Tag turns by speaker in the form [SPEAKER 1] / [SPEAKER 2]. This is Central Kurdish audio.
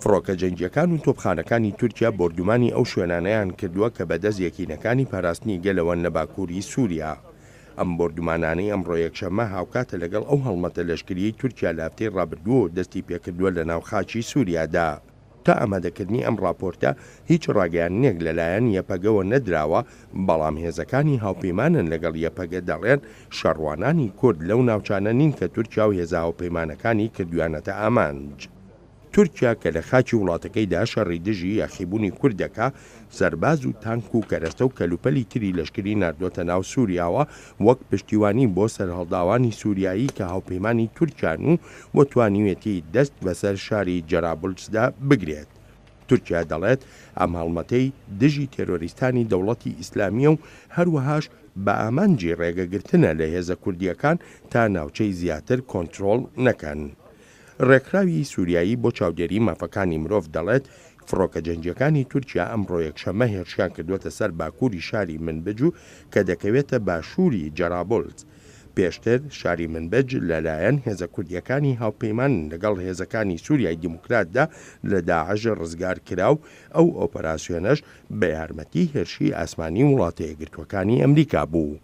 [SPEAKER 1] فڕۆکە جەنگییەکان و تۆپخانەکانی تورکیا بۆردومانی ئەو شوێنانەیان کردووە کە بەدەست یەکینەکانی پاراستنی گەلەوەن لە باکووری سووریا. ئەم بۆردومانانەی ئەمڕۆ یەکشەممە هاوکاتە لەگەڵ ئەو هەڵمەتە لەشکرییەی تورکیا لە هەفتەی ڕابردووەوە دەستی پێکردووە لەناو خاکی سووریادا. تا ئامادەکردنی ئەم ڕاپۆرتە هیچ ڕاگەیاندنێک لەلایەن یەپەگەوە نەدراوە، بەڵام هێزەکانی هاوپەیمانن لەگەڵ یەپەگە دەڵێن شەڕوانانی کورد لەو ناوچانە نین کە تورکیا و هێزە هاوپەیمانەکانی کردویانەتە ئامانج. تورکیا کە لە خاکی وڵاتەکەیدا شەڕی دژی یاخیبوونی کورد دەکا، سەرباز و تانک و کەرەستە و کەلوپەلی تری لەشکری ناردۆتە ناو سوریاوە وەک پشتیوانی بۆ سەرهەڵداوانی سوریایی کە هاوپەیمانی تورکیان و و توانیوێتی دەست بەسەر شاری جەرابلسدا بگرێت. تورکیا دەڵێت ئەم هەڵمەتەی دژی تێرۆریستانی دەوڵەتی ئیسلامییە و هەروەهاش بە ئامانجی ڕێگەگرتنە لە هێزە کوردییەکان تا ناوچەی زیاتر کۆنترۆڵ نەکەن. ڕێکخراوی سوریایی بۆ چاودێری مافەکانی مرۆڤ دەڵێت، فڕۆکە جەنگییەکانی تورکیا ئەمڕۆ یەکشەممە هێرشیان کردووەتە سەر باکووری شاری منبج و کە دەکەوێتە باشووری جەرابلس. پێشتر شاری منبج لەلایەن هێزە کوردییەکانی هاوپەیمان لەگەڵ هێزەکانی سوریای دیموکراتدا لە داعش ڕزگار کرا و ئەو ئۆپەراسیۆنەش بە یارمەتی هێرشی ئاسمانی وڵاتە یەکگرتووەکانی ئەمریکا بوو.